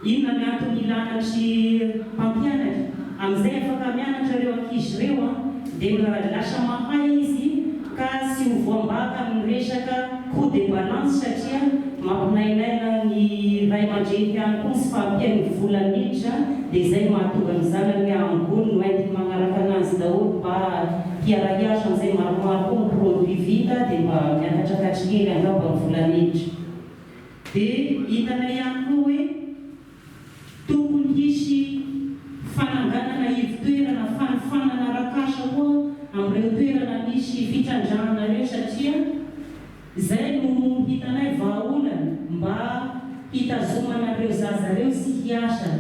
Inona ny antony ilana ny mpampianatra? Amin'izay afaka mianatra ireo ankizy ireo dia lasa mahay izy ka tsy ho voambaka amin'ny resaka coup de balance satria mampinainaina ny ray aman-dreny ihany koa ny tsy fahampian'ny vola miditra dia izay no mahatonga ny zanany hoe ambony no entiny magnaraka anazy daholo mba hiara-hiasa amin'izay maromaro koa ny produit vita dia mba miakatrakatry kely angamba ny vola miditra. Dia hitanay ihany koa hoe tokony hisy fananganana ivo-toerana fanofanana arak'asa koa amin'ireo toerana misy fitrandrahana ireo satria izay no hitanay vahaolana mba hitazomana an'ireo zaza ireo tsy hiasa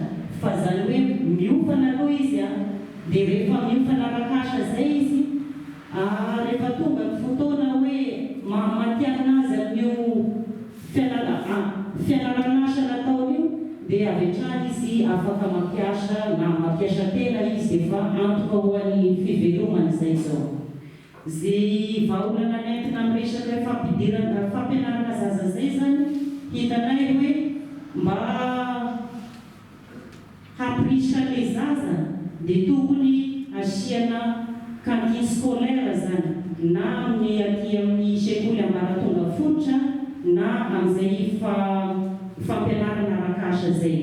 fa izany hoe miofana aloha izy an, dia rehefa miofana arak'asa izay izy rehefa tonga ny fotoana hoe maha matihanina azy amin'io fianaran'asa nataony io dia avy hatrany izy afaka mampiasa na mampiasa tena izy dia efa antoka ho an'ny fivelomany izay izao. Izay vahaolana nentina amin'ny resaka hoe fampidirana fampianarana zaza izay izany hitanay hoe mba Hampirisika an'ilay zaza dia tokony asiana cantine scolaire zany na amin'ny aty amin'ny sekoly ambaratonga fototra na amin'izay fampianarana arak'asa zay.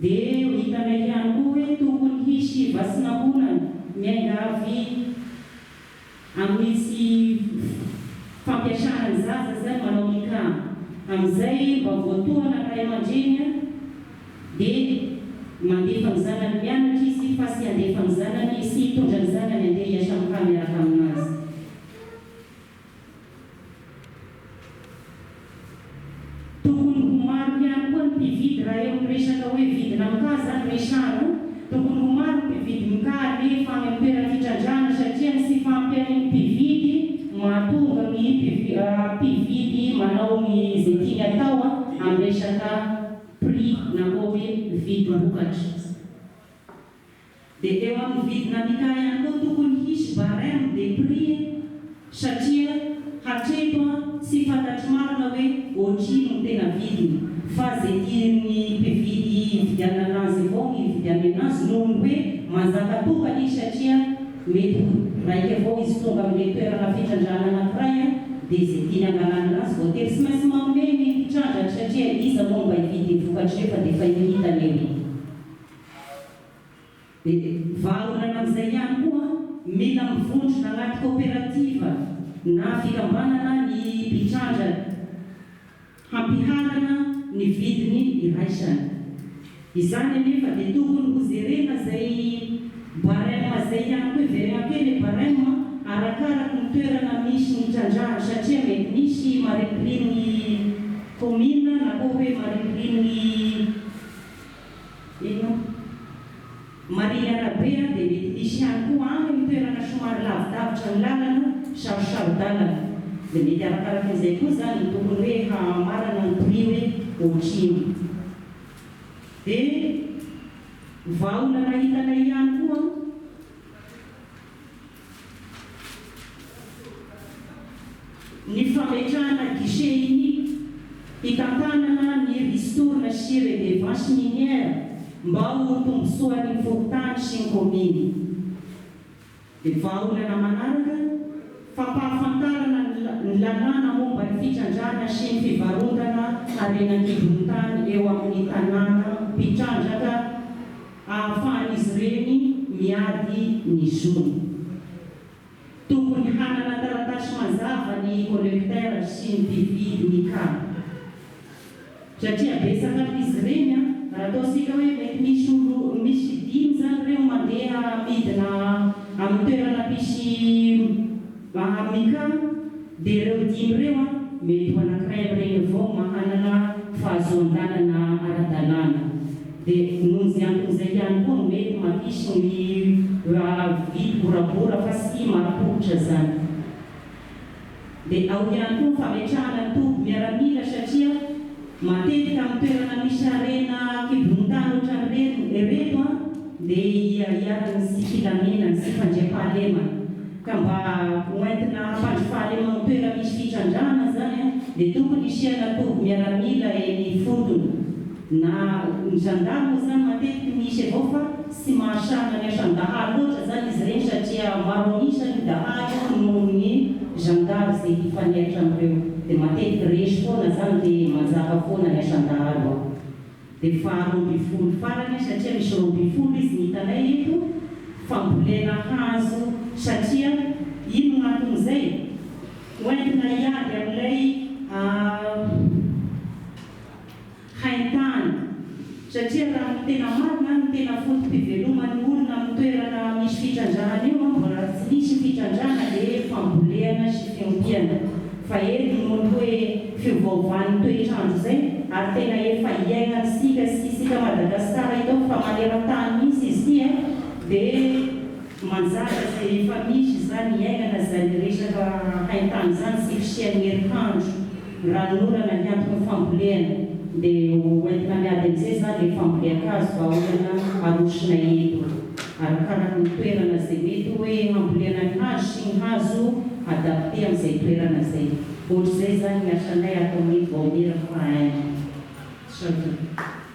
Dia hitanay ihany koa hoe tokony hisy vatsin'ankohonana miainga avy Amin'ny tsy fampiasana ny zaza zany manao Mika amin'izay mba voatohana ny ray aman-dreny dia mandefa ny zanany mianatra izy fa tsy handefa ny zanany sy hitondra ny zanany handeha hiasa Mika miaraka aminazy. Tokony ho maro ihany koa ny mpividy raha eo amin'ny resaka hoe vidina mka zany resahana, tokony ho maro ny mpividy mka alefa any amin'ny toeram-pitrandrahana satria ny tsy fahampian'ny mpividy mahatonga ny mpividy manao ny izay tiany atao amin'ny resaka prix na koa hoe vidim-bokatra. Dia eo amin'ny vidina Mika ihany koa tokony hisy barème des prix satria hatreto an tsy fantatro marina hoe otrino ny tena vidiny fa ze tian'ny mpividy hividianana anazy avao ny hividianany anazy noho ny hoe manjaka tokana izy satria mety ho raika avao izy tonga amin'le toerana fitrandrahana anakiray an dia ze tiany hangalana anazy voatery tsy maintsy manome ny mpitrandraka satria iza moa no mba hividy ny vokatra io fa dia efa io hitany eo iny. Dia vahaolana amin'izay ihany koa, mila mivondrona anaty kaoperativa na fikambanana ny mpitrandraka hampiharana ny vidiny iraisana. Izany anefa dia tokony ho jerena izay barème izay ihany koa, hiverena kely ilay barème, arakaraky ny toerana misy ny trandrahana satria mety misy marimpirin'ny kaominina na koa hoe marimpirin'ny Inona? Mariny arabe dia mety misy ihany koa any amin'ny toerana somary lavidavitra ny lalana, sarosaro-dalana. Dia mety arakaraky an'izay koa izany no tokony hoe hamarana ny prix hoe otrino. Dia vahaolana hitanay ihany koa. Ny fametrahana guichet unique hitantanana ny ristourne sy redevance minière mba ho tombotsoan'ny fokontany sy ny kaominy. Dia vahaolana manaraka, fampahafantarana ny lalàna momba ny fitrandrahana sy ny fivarotana harena an-kibon'ny tany eo amin'ny tanàna mpitrandraka ahafahan'izy ireny miady ny zony. Tokony hanana taratasy mazava ny collecteur sy ny mpividy ny car. Satria betsaka amin'izy ireny an, raha ataontsika hoe mety misy olo misy dimy izany ireo mandeha midina amin'ny toerana misy Mica dia ireo dimy ireo an, mety ho anankiray amin'ireny avao mahanana fahazoan-dalana ara-dalàna. Dia noho izay antony izay ihany koa no mety mampisy ny vidy goragora fa tsy marim-pototra izany. Dia ao ihany koa ny fametrahana ny toby miaramila satria matetika amin'ny toerana misy harena an-kibon'ny tany ohatran'ireny ireto dia iharan'ny tsy filaminana, tsy fandriampahalemana. Ka mba ho entina hampandry fahalemana ny toerana misy fitrandrahana izany dia tokony hisiana toby miaramila eny ifotony. Na ny zandary moa zany matetiky misy avao fa tsy mahasahana ny asan-dahalo loatra zany izy ireny satria maro an'isa ny dahalo noho ny zandary izay hifanehatra amin'ireo. Dia matetiky resy foana zany dia manjaka foana ny asan-dahalo ao. Dia faha 12 farany satria misy 12 izy ny hitanay eto, fambolena hazo satria ino no anton'izay? Hoentina hiady amin'ilay haintany. Satria raha ny tena marina, ny tena foto-piveloman'ny olona amin'ny toerana misy fitrandrahana io, mbola tsy nisy fitrandrahana dia fambolena sy fiompiana. Fa eto noho ny hoe fiovaovan'ny toetr'andro izay, ary tena efa iainantsika sy isika Madagasikara itao fa maneran-tany mihitsy izy ity dia manjaka izay efa misy izany iainana izany resaka haintany izany sy fisian'ny herikandro, ranonorana hiantoka ny fambolena, dia ho entina miady amin'izay izany ilay fambolen-kazo vahaolana arosonay eto. Arakaraka ny toerana izay mety hoe hambolena ny hazo sy ny hazo adapté amin'izay toerana izay. Ohatr'izay izany ny asanay ato amin'ny Vaomiera faha-un. Misaotra.